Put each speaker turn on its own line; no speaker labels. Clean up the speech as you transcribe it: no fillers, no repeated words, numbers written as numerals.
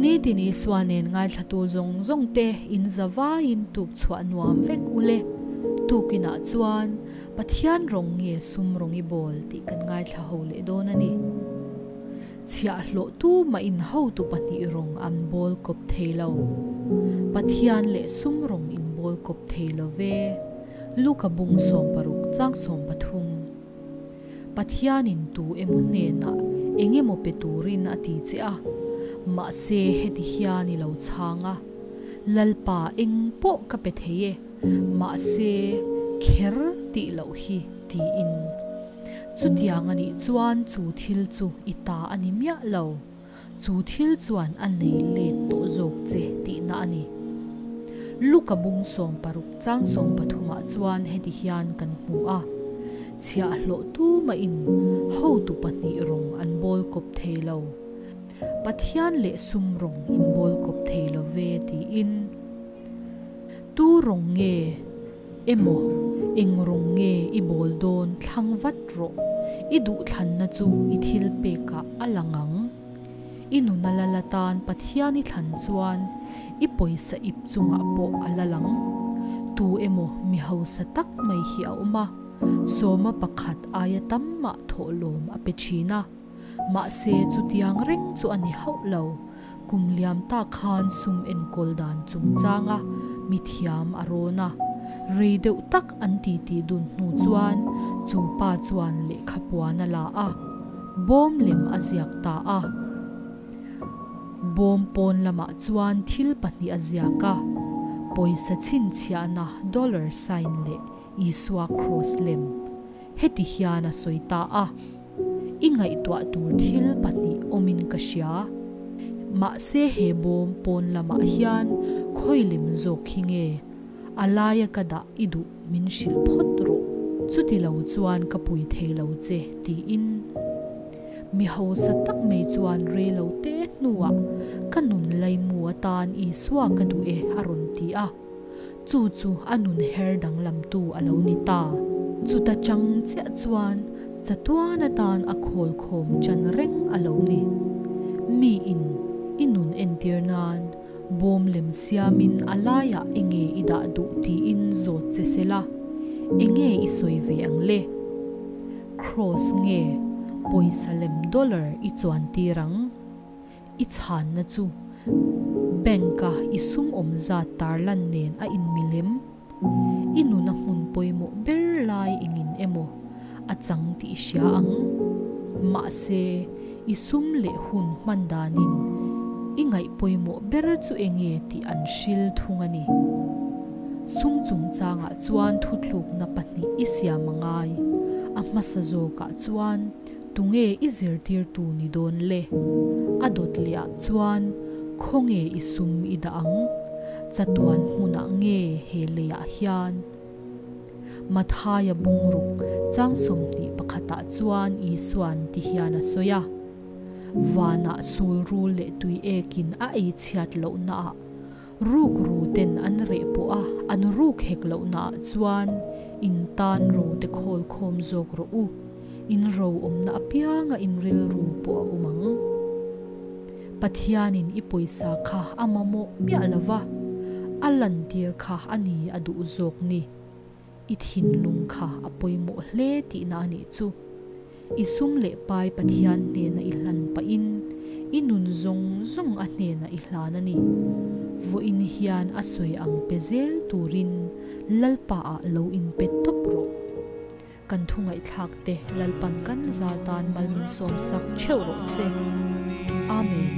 Nitin Isua nen ngaithlatu zawng zawng te in zavaiin tuk chhuah nuam vek ule. Tukinah chuan Pathian rawng nge sum rawng i bawl tih kan ngaithla ho leh dawn a ni. Chhiahhlawh tu mah in hotu pahnih rawng an bawl kawp thei lo. Pathian leh sum rawng in bawl kawp thei lo ve. Luka bung 60 chang 13. Pathianin tu emaw hnenah eng emaw pe turin a ti che a, mahse heti hian i lo chhang a, Lalpa eng pawh ka pe thei e, mahse kher tih loh hi tiin. Chutiang a nih chuan chu thil chu i ta a ni miah lo, chu thil chuan a nei let tawh zawk che tihna a ni. Luka bung 60 chang 13 ah chuan heti hian kan hmu a, Chhiahhlawh tumahin hotu pahnih rawng an bawl kawp thei lo, Pathian leh sum rawng in bawl kawp thei lo ve tiin. Tu rawng nge? Emaw, eng rawng nge i bawl dawn thlang vat rawh, i duhthlanna chu i thil pekah a lang ang. I nuna la la tan Pathian i thlan chuan i pawisa ip chungah pawh a la lang. Tu emaw mi hausa tak mai hi a awm a, sawma pakhat aia tam mah thawhlawm a pe thin a. Mahse chutiang reng chu a ni hauh lo. Kum liam ta khan sum enkawl dan chungchanga mithiam a rawn a, rei deuh tak an titi dun hnu chuan chu pa chuan lehkha puan a la a, bawm lem a ziak ta a. Bawm pawn lamah chuan thil pahnih a ziak a, pawisa chhinchhiahna dollar sign leh Isua cross lem. Heti hian a sawi ta a. I ngaihtuah tur thil pahnih awmin ka hria. Mahse he bawm pawn lamah hian khawi lem zawk hi nge a laia ka dah i duh min hrilh phawt rawh, chuti lo chuan ka pui thei lo che tiin mi hausa tak mai chuan rei lo te hnuah ka nun laimu atan Isua ka duh e a rawn ti a. Chu chu a nun her danglamtu a lo ni ta. Chuta chang chiah chuan chatuan atan a khawl khawm chan reng a lo ni. Mi in i nun entir nan bawm lem siamin a laiah enge i dah duh tiin zawt che se la, enge i sawi ve ang le? Cross nge pawisa lem dollar i chuan tir ang? I chhanna chu bank-a i sum awm zat tarlan nen a inmilem. I nuna hmun pawimawh ber lai engin emaw a chang tih i hria ang. Mahse, i sum leh hun hman danin i ngaih pawimawh ber chu enge tih an hril thung a ni. Sum chungchangah chuan thuthlukna pahnih i siam a ngai. A hmasa zawkah chuan Tunge i zirtirtu ni dawn le? A dawt leh ah chuan khawnge i sum i dah ang? Chatuan hmunah nge he lei ah hian? Mathaia bungruk chang 21 ah chuan Isuan ti hian a sawi a, Vanah sul rul leh tui ekin a ei chhiat lohna ah Ruk ru ten an reh pawh a, an ruk hek lohna ah chuan in tan ro te khawl khawm zawk rawh u, in ro awmna apianga in rilru pawh a awm ang. Pathianin i pawisa kha a mamawh miah lova, a lantir kha a ni a duh zawk ni. I thinlung kha a pawimawh hle tihna a nih chu. I sum leh pai Pathian hnena i hlan pahin i nun zawng zawng a hnena i hlan a ni. Vawiin hian a sawi ang pe zel turin Lalpa ah lo inpe tawp rawh. Kan thu ngaihthlak te Lalpan kan zal tan mal min sawm sak theuh rawh se. Amen.